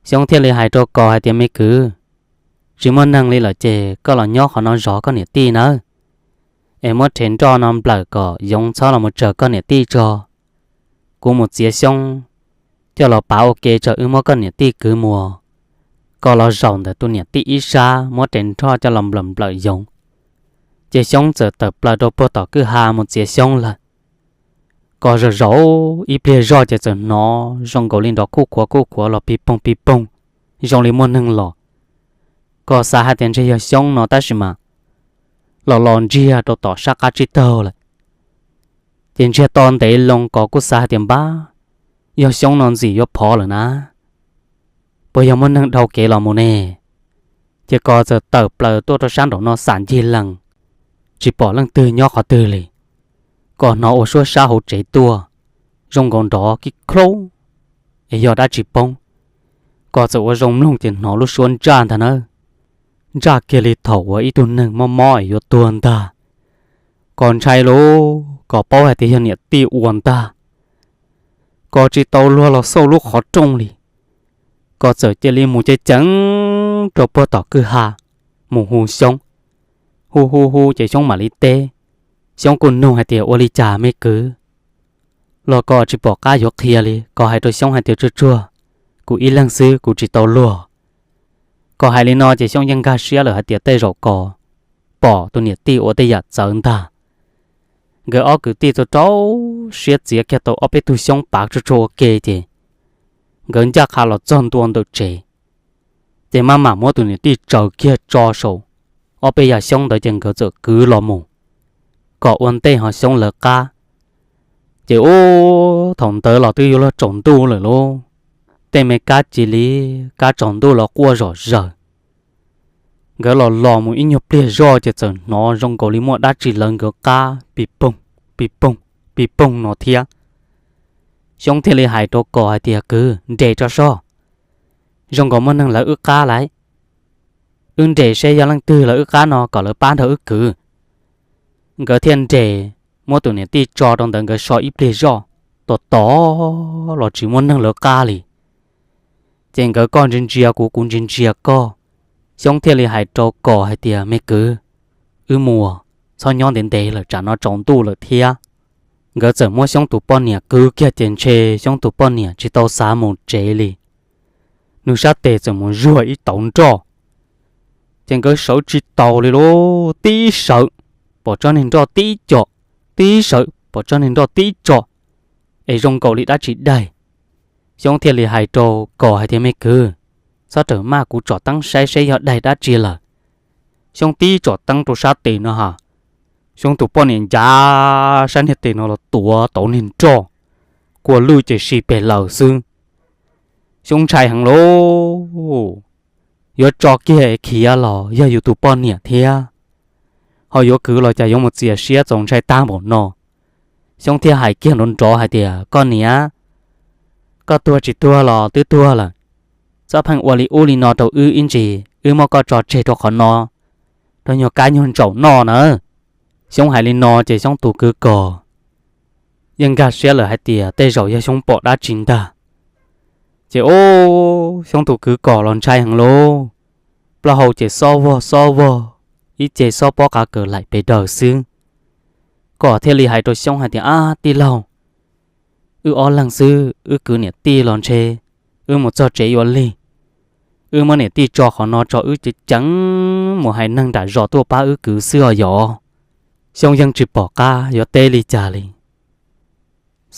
Xyoob thiaj li hais rau Kos hais tias, Me kwv, tsis muaj neeg li lawm ces koj los nyob qhov no zov koj niam tij nawb, es muab rhe nroj no nplawm kom yoov txhob los mus tsawg koj niam tij tso. Kuv mus txiav xyoob coj los pav ua ke tso wb muab koj niam tij kwv mus. Kos los zaum ntawm tus niam tij ib sab muab rhe nroj coj los nplawm nplawm yoov, ces Xyoob txawm tawm plaws rau puag tom kwj ha mus txiav xyoob lawm. Kos zaum zaum ib pliag zoj ces txawm hnov zoo nkaus li nrov khuj khuav khuj khuav los pig poog pig poog, zoo li muaj neeg los. Kos xav hais tias ntshe yog xyoob no tab sis mas los los ntsiag rau tom sab qab tsib taug lawm. Ces ntsiag to ntev loo Kos kuj xav hais tias npab, yog xyoob no ntxim yuav phov lawm na, puas yog muaj neeg dhau kev los mus ne? Ces Kos txawm tawm plaws tuaj rau sab nraum no xam ncig lees, tsis pom leej twg nyob qhov twg li. Kos hnov ua suab sab hauv tsev tuaj, zoo nkaus nrov kib khlaub, es yog dab tsi poob. Kos txawm ua zoo mloog ces hnov lub suab ntsaj ntag nawb, ntsaj kiag li thaum uas ib tug neeg mob mob es yuav tuag ntag. Kos ntshai lauj, Kos paub hais tias yog niam tij ua ntag. Kos tsis tau luag los xauj lub qhov rooj li, Kos txawm cia li mus ceev ceev rau puag tom kwj ha mus hu xyoob. Hu hu hu ces xyoob mam li teb. Xyoob kuj nug hais tias, Ua li cas me kwv? Los Kos tsis pom qab yuav qhia li, Kos hais rau xyoob hais tias, Tsuag tsuag, kuv ib leeg xwb, kuv tsis tau luag. Kos hais li no ces xyoob yeej nkag siab lawm hais tias tej zaum Kos pom tus niam tij ua tej yam txawv ntag. Nkawd ob kwv tij txaus rau siab txiav kiag tau ob peb tug xyoob pav tsuag tsuag ua ke ces nkawd ncaj qha los txog ntua ntawm tsev. Ces maj mam muab tus niam tij tsaws kiag tso saum ob peb yam xyoob ntawd ces nkawd txawm kwv los mus kom ua ntej ho xyoob lawv qab. Ces ub, thaum ntawd los twb yuav luag tsaus ntuj lawm lauj, tej me kab cia li, kab tsaus ntuj los quaj zom zaws. Nkawd los los mus ib nyuag pliag zoj ces txawm hnov zoo nkaus li muaj dab tsi lawv nkawd qab pig poog, pig poog, pig poog no thiab. Xyoob thiaj li hais rau Kos hais tias, Kwv, nres tso soj, zoo nkaus muaj neeg lawv wb qab lawm. Wb nres seb yog leej twg lawv wb qab no kom lawv pab nrog wb kwv. Nkawd thiaj nres, muab tus niam tij tso rau ntawd nkawd so ib pliag zoj, tos tos los tsis muaj neeg lawv qab li. Ces nkawd koj ntsia ntsia kuv, kuv ntsia ntsia koj. Xyoob thiaj li hais rau Kos hais tias, Me kwv, wb mus, txhob nyob ntev ntev lawm tsam no tsaus ntuj lawm thiab. Nkawd txawm muab Xyoob tus poj niam kwv kiag ces ntshe Xyoob tus poj niam tsis tau xav mus tsev li. Nws sab tes txawm mus zuag ib tauv nroj. Ces nkawd sawv tsis taus li lauj, tib sawv pom tsob niag nroj tib co, tib sawv pom tsob niag nroj tib co, es zoo nkaus li dab tsi daig. Xyoob thiaj li hais rau Kos hais tias, Me kwv, txhob rawm maj, kuv tsom teeb saib seb yog daig dab tsi lawm. Xyoob tib tsom teeb rau sab tes no ha, Xyoob tus poj niam ncav sab niag tes no los tuav tau niag nroj, kua lwj ces si pes lawm xwb. Xyoob ntshai heev lauj, yuav tso kiag khiav los yog yus tus poj niam thiab, ho yuav kwv los cas yuav mus txias siab txaus ntshai tag npaum no. Xyoob thiaj hais kiag nrov nrov hais tias, Koj niam, koj tuag tsis tuag los twb tuag lawm, txhob pheej ua li ub li no rau wb ib ntsis, wb muab koj tso tseg rau qhov no rau nyuag kab nyuag ntsaum noj na. Xyoob hais li no ces Xyoob tus kwv Kos yeej nkag siab lawm hais tias tej zaum yog Xyoob pom dab tsi ntag. Ces ub, Xyoob tus kwv Kos los ntshai heev lauj, plaub hau ces xob vog xob vog, ib ce xob pob qa kawm laim pes daws xwb. Kos thiaj li hais rau Xyoob hais tias, Ab tij laug, wb ob leeg xwb, wb kwv niam tij los ntshe wb mus txog tsev yuav lig. Wb muab niam tij tso qhov no tso, wb ceev ceev mus hais neeg nram zos tuaj pab wb kwv xwb os yom. Xyoob yeej tsis pom qab yuav teb li cas li,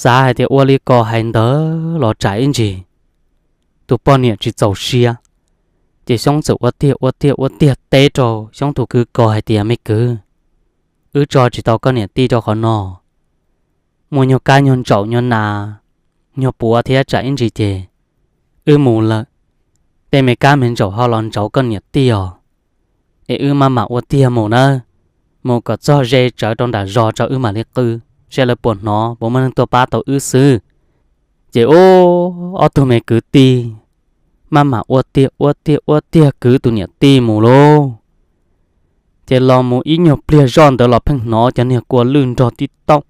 xav hais tias ua li Kos hais ntawd los tsam ib ntsis tus poj niam tsis txaus siab. Ces Xyoob txawm ua tiag ua tiag ua tiag teb rau Xyoob tus kwv Kos hais tias, Me kwv, wb tso tsis tau koj niam tij rau qhov no, muaj nyuag kab nyuag ntsaum nyuag nas nyuag puav thiab, tsam ib ntsis ces wb mus lawm, tej me kab me ntsaum ho los ntsauv koj niam tij os. Es wb maj mam ua tiag mus nawb, mus kom txog ze tsawv rau nram zos tso wb mam li qw, seb lawv puas hnov puas muaj neeg tuaj pab tau wb xwb. Ces ub, ob tug me kwv tij maj mam ua tiag ua tiag ua tiag kwv tus niam tij mus lauj. Ces los mus ib nyuag pliag zoj ntawd los pheej hnov cov niag kua lwj nrog tib taum,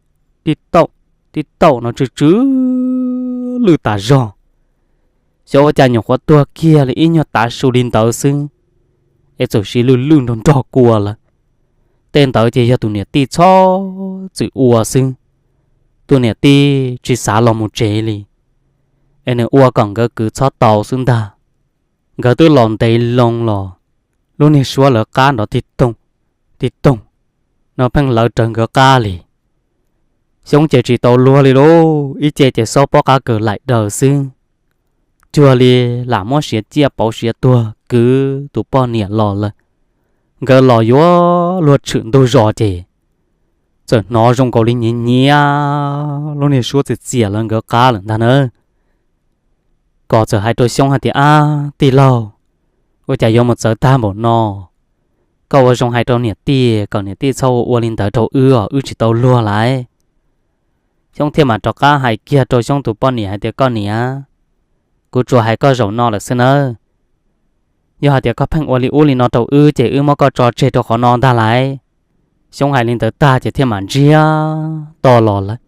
tib taum, tib taum no tsw tsw lwj tas zog. Xyov ua cas nyuam qhuav tuag kiag li ib nyuag tav su li ntawd xwb, es txawm siv lwj lwj nrog nrog kua lawm. Tej ntawd ces yog tus niam tij txhob txwm ua xwb. Tus niam tij tsis xav los mus tsev li, es nws ua kom nkawd kwv txhob tau xwb ntag. Nkawd twb los ntev loo los, lub niag suab lawv qab nrov tig toog, tig toog no pheej lawv rawv nkawd qab li. Xyoob ces tsis tau luag li lauj, ib ce ces xob pob qab kawm laim daws xwb, cuag li lam muab siav ciaj pauv siav tuag kwv tus poj niam los lawm. Nkawd los yuav luag tshwm ntug zos ces txawm hnov zoo nkaus li nyiav nyiav lub niag suab txias txias lawv nkawd qab lawm ntag na. Kos txawm hais rau Xyoob hais tias, Ab tij laug, ua cas yuav mus txawv tag npaum no? Koj ua zoo hais rau niam tij kom niam tij txhob ua ua li ntawd rau wb os, wb tsis tau luag lawm. Xyoob thiaj mam rov qab hais kiag rau Xyoob tus poj niam hais tias, Koj niam, kuv tsuas hais koj zaum no lawm xwb nawb. Yog hais tias koj pheej ua li ub li no rau wb ces wb muab koj tso tseg rau qhov no ntag lauj. Xyoob hais li ntawd tag ces thiaj mam ntsiag to los lawm.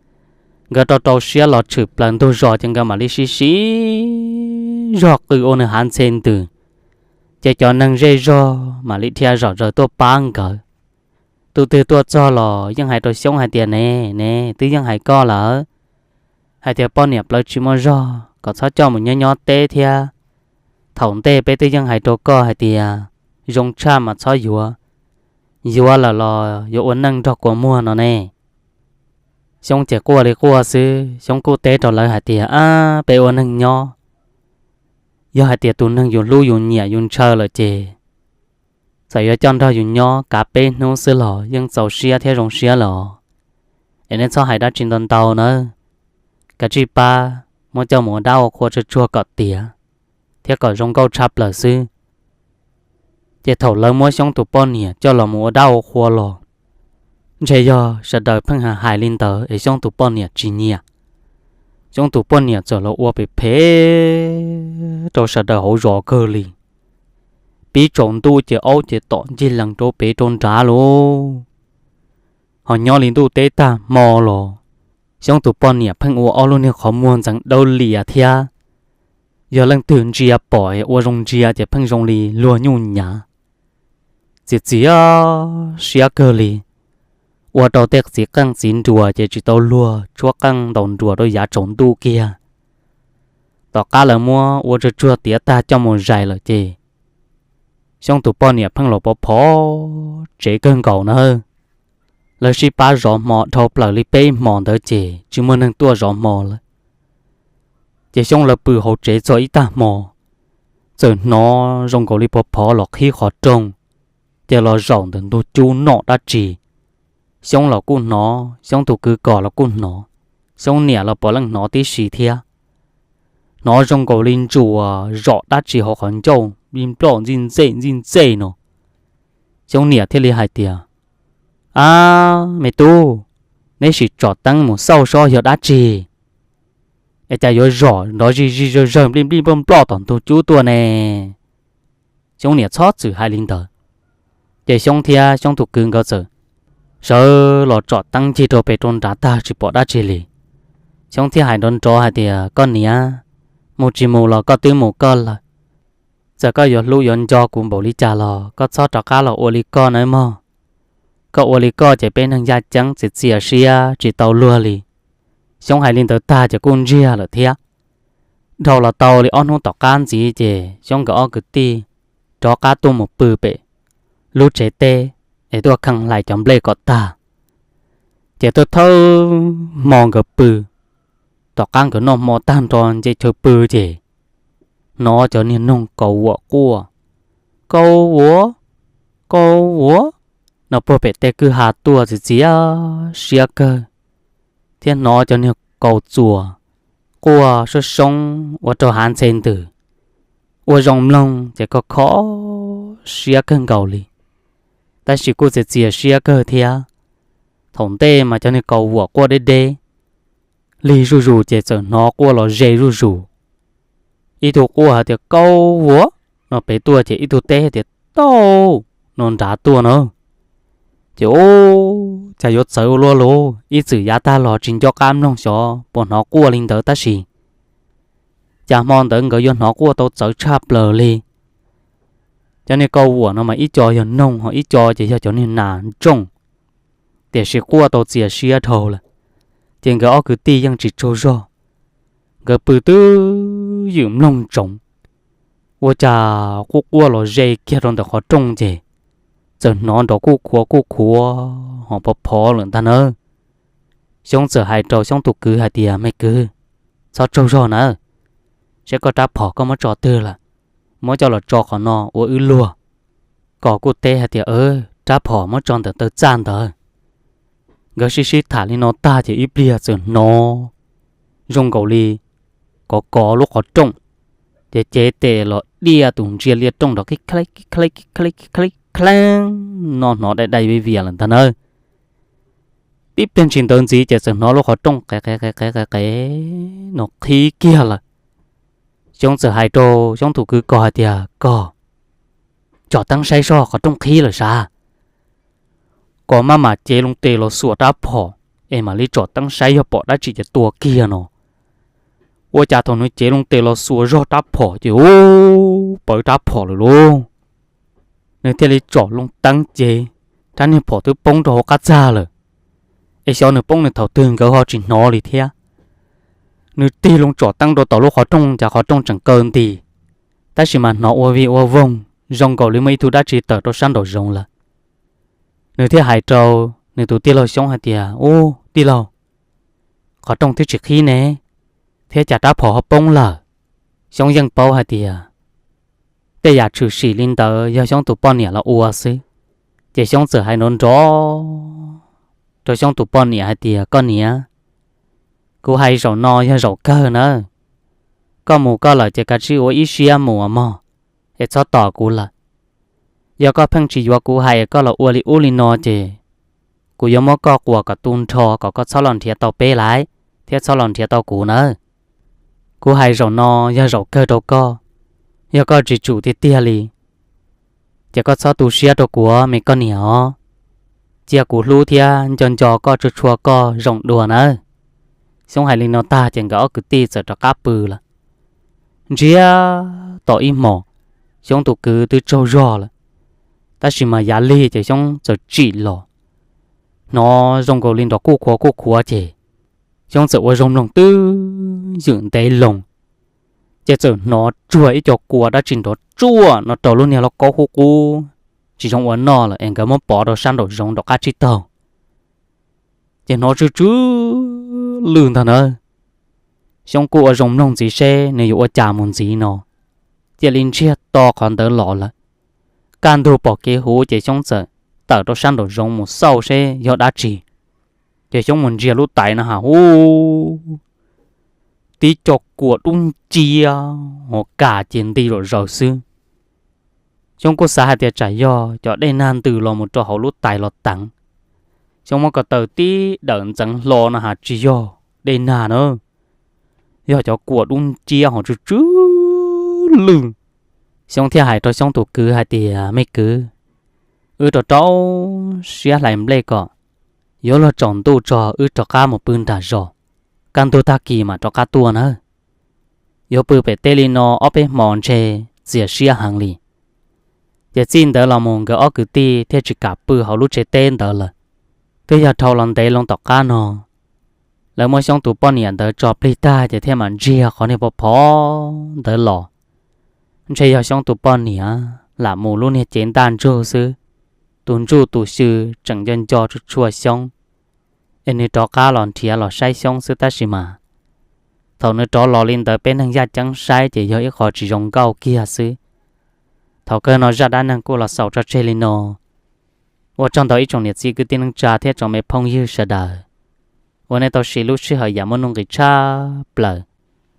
Nkawd rau rau siab los tshwm plaws ntug zos ces nkawd mam li sib sib zog qw ua nws hav ntxhe ntws. Ces cov neeg zej zog mam li dhia zom zaws tuaj pab nkawd. Tus twg tuaj txog los yeej hais rau Xyoob hais tias, Ne, ne, twb yeej hais koj lawm, hais tias poj niam plawv tsis muaj zog kom txhob coj mus nyob nyob teb thiab. Thaum ntej peb twb yeej hais rau koj hais tias zoo tshaj mas txhob yuav, yuav lawm los yuav ua neej nrog kua muag no ne. Xyoob ces quaj li quaj xwb, Xyoob kuj teb rau lawv hais tias, Ab, peb ua neeg nyob, yog hais tias tus neeg yus hlub yus nyiam yus ntshaw lawm ces txawm yuav coj nrog yus nyob kav peb hnub xwb los yeej txaus siab thiab zoo siab lawm. Es neb txhob hais dab tsi ntau ntau nawb, kav tsij pab muab coj mus ua dab ua qhua tsuag tsuag kom tiav thiab kom zoo nkauj tshaj plaws xwb. Ces thaum lawv muab Xyoob tus poj niam coj los mus ua dab ua qhua los, ntshe yog sawv daws pheej hais li ntawd es Xyoob tus poj niam tsis nyiam. Xyoob tus poj niam txawm los ua phem phem rau sawv daws hauv zos kawg li. Pib tsaus ntuj ces aub ces tom ncig lees rau pem rau nrad lauj. Ho nyob li ntuj teb tag hmo los, Xyoob tus poj niam pheej ua ob lub niag qhov muag ntxeev dawb lias thiab. Yog leej twg ntsia pom ua zoo ntsia ces pheej zoo li luag nyuj nyav, txias txias siab kawg li. Ua rau tej txiv qeej txiv nruas ces tsis tau luag tshuab qeej ntaus nruas rau yav tsaus ntuj kiag. Tom qab lawv muab ua tsuag tsuag tiav tag coj mus zais lawm ces Xyoob tus poj niam pheej los pov phov tsev kawg nkaus nawb. Lawv sib pab zov hmo dhau plaws li peb hmo ntawd ces tsis muaj neeg tuaj zov hmo lawm. Ces Xyoob lawv pw hauv tsev txog ib tag hmo, txawm hnov zoo nkaus li phov phov los qhib qhov rooj, ces los zaum ntawm ntug cub noj dab tsi. Xyoob los kuj hnov, Xyoob tus kwv Kos los kuj hnov, Xyoob niam los puav leej hnov tib si thiab. Hnov zoo nkaus li ntsuas zom dab tsi hauv qhov ncauj, nplij nploj ntxij ntxej ntxij ntxej no. Xyoob niam thiaj li hais tias, Ab, me tub, neb sim tsom teeb mus xauj sob yog dab tsi, es cas yuav zom nrov zij zij zawg zawg nplij nplij nploj nploj tom ntug cub tuaj ne? Xyoob niam txhob txwm hais li ntawd. Ces Xyoob thiab Xyoob tus kwv nkawd txawm sawv los tsom teeb ncig rau pem rau nrad tag tsis pom dab tsi li. Xyoob thiaj hais nrov nrov hais tias, Koj niam, mus tsis mus los koj twb mus koj lawm. Txawm koj yuav hlub yuav nco kuv npaum li cas los koj txhob rov qab los ua li koj nawb mog. Koj ua li koj ces peb neeg yaj ceeb txias txias siab tsis tau luag li. Xyoob hais li ntawd tag ces kuj ntsiag lawm thiab. Dhau los tau li ob hnub tom qab ntxiv ces Xyoob nkawd ob kwv tij rov qab tuaj mus pw pem lub tsev teb es tuaj kheej hlais cov nplej kom tag. Ces thawj thawj hmo nkawd pw, tom qab nkawd noj hmo tag nrho nce chaw pw ces hnov cov niag noog kaus vuam quaj, Kaus vuam, kaus vuam, no puag pem tej kwj ha tuaj txias txias siab kawg, thiab hnov cov niag kaus txuas quaj soob soob ua rau hav ntxhe ntws, ua zoo mloog ces kho kho siab kawg nkaus li, tab sis kuj txias txias siab kawg thiab. Thaum ntej mas cov niag kaus vuam quaj deb deb, lig zuj zus ces txawm hnov quaj los ze zuj zus. Ib tug quaj hais tias, Kaus vuam, no pem tuaj ces ib tug teb hais tias, Tauj, no nrad tuaj na. Ces ub, cas yuav txawv ua luaj lauj, ib txwm yav tag los tsis nco qab mloog xyov puas hnov quaj li ntawd tab sis cas hmo ntawd nkawd yuav hnov quaj tau txawv tshaj plaws li. Cov niag kaus vuam no mas ib co yog noog ho ib co ces yog cov niag nas ntsooj, tiam sis quaj tau txias siab dhau lawm. Ces nkawd ob kwv tij yeej tsis tsaug zog, nkawd pw twb ywm mloog ntsoov, ua cas quaj quaj los ze kiag rau ntawm qhov rooj ces txawm hnov nrov kuj khuav kuj khuav ho phov phov lawm ntag nawb. Xyoob txawm hais rau Xyoob tus kwv hais tias, Me kwv, txhob tsaug zog nawb, saib koj rab phom koj muab tso twg lawm, muab coj los tso qhov no ua wb luag. Kos kuj teb hais tias, Rab phom muab tso ntawm taw txaj ntawd. Nkawd sib sib tham li no tag ces ib pliag txawm hnov zoo nkaus li kov kov lub qhov rooj, ces cev tes los diaj tus ntsia liaj rooj nrov kib khaib kib khaib kib khaib kib khaib kib khaib, no hnov dai dai vias vias lawm ntag nawb. Tib pliag ntshis ntawd ntxiv ces txawm hnov lub qhov rooj qev qev qev qev qev qev no qhib kiag lawm. Xyoob txawm hais rau Xyoob tus kwv Kos hais tias, Kos, tsom teeb saib soj qhov rooj qhib lawm sav. Kos maj mam cev loo tes los xuas rab phom es mam li tsom teeb saib yog pom dab tsi ces tua kiag no. Ua cas thaum nws cev loo tes los xuas zog rab phom ces ub, pawv rab phom lawm lauj. Nws thiaj li tsom loo teeb ces rab niag phom twb poob rau hauv qab txag lawm. Es xyov nws poob nws thaum twg nkawd ho tsis hnov li thiab. Nws tig loo tsom teeb rau tom lub qhov rooj cas qhov rooj tseem kaw nti, tab sis mas hnov ua vig ua voog zoo nkaus li muaj ib tug dab tsi tawm rau sab nraum zoov lawm. Nws thiaj hais rau nws tus tij laug Xyoob hais tias, Ub tij laug, qhov rooj twb tsis qhib ne, thiab cas rab phom ho poob lawm? Xyoob yeej paub hais tias tej yam tshwm sim li ntawd yog Xyoob tus poj niam los ua xwb. Ces Xyoob txawm hais nrov nrov rau Xyoob tus poj niam hais tias, Koj niam, kuv hais zaum no yog zaum kawg nawb. Koj mus koj lawm ces kav tsij ua ib siab mus mog, es txhob tos kuv lawm. Yog koj pheej tsis yuav kuv hais koj los ua li ub li no ces kuv yuav muab koj quas kom tu nrho kom koj txhob los nrhiav tau peb lawm thiab txhob los nrhiav tau kuv nawb. Kuv hais zaum no yog zaum kawg rau koj, yog koj tsis tsum tiag tiag li ces koj txhob tu siab rau kuv me koj niam os. Cia kuv hlub thiab nco nco koj tsuag tshua koj zoo dua nawb. Xyoob hais li no tag ces nkawd ob kwv tij txawm rov qab pw lawm. Ntsiag to ib hmos, Xyoob tus kwv twb tsaug zog lawm, tab sis mas yav lig ces Xyoob txawm tsim los, hnov zoo nkaus li nrov kuj khuav kuj khuav ces Xyoob txawm ua zoo mloog twb ywm ntev loo, ces txawm hnov tsuag ib co kua dab tsi nrov tsuaj no rau lub niag lauj kaub qub qub tsis zoo ua noj lawm es nkawd muab pov rau sab nraum zoov nram qab tsib taug. Ces hnov tsw tsw lwj ntag nawb. Xyoob kuj ua zoo mloog ntxiv seb nws yuav ua cas mus ntxiv no, cia li ntsiag to qhov ntawd los lawm. Kaj ntug pom kev huv ces Xyoob txawm tawm rau sab nraum zoov mus xauj seb yog dab tsi. Ces Xyoob mus ntsia lub tais no has hu, tib co kua dub nciab hos kas ces nti zom zaws xwb. Xyoob kuj xav hais tias tsam yog cov dej nag ntws los mus rau hauv lub tais los teev. Xyoob muab ko taw tib dawm ntxeev hlo no has tsis yog dej nag na, yog cov kua dub nciab hos tsw tsw lwj. Xyoob thiaj hais rau Xyoob tus kwv hais tias, me kwv, wb rau rau siab hlais nplej kom yuav luag tsaus ntuj tso wb rov qab mus pw nram zos, kaj ntug tag kis mam rov qab tuaj nawb. Yuav pw pem teb li no ob peb hmo ntshe txias siab heev li. Ces txij ntawd los mus nkawd ob kwv tij thiaj tsis kam pw hauv lub tsev teb ntawd lawm. Twb yog dhau los ntev loo tom qab no, lawv muab Xyoob tus poj niam ntawd tso plig tag ces thiaj mam ntsiag qhov niag pov phov ntawd los. Ntshe yog Xyoob tus poj niam lam mus lub niag cev ntaj ntsug xwb, tus ntsuj tus xyw tseem nco nco tshua tshua Xyoob, es nws rov qab los nrhiav los saib Xyoob xwb tab sis mas thaum nws rov los li ntawd peb neeg yaj ceeb saib ces yog ib qho tsis zoo nkauj kiag xwb. Thaum kawg no zaj dab neeg kuj los xaus tso tseg li no. Ua tsaug ntau ib tsoom niam txiv kwv tij neej tsa thiab tsoom me phooj ywg sawv daws uas nej tau siv lub sij hawm yam muaj nuj nqis tshaj plaws,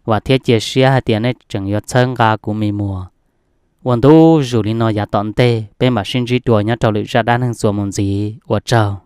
vam thiab cia siab hais tias nej tseem yuav txhawb nqa kuv me muam ua ntu zus li no yav tom ntej. Peb mam sib ntsib dua nyob rau lwm zaj dab neeg txuas mus ntxiv. Ua tsaug.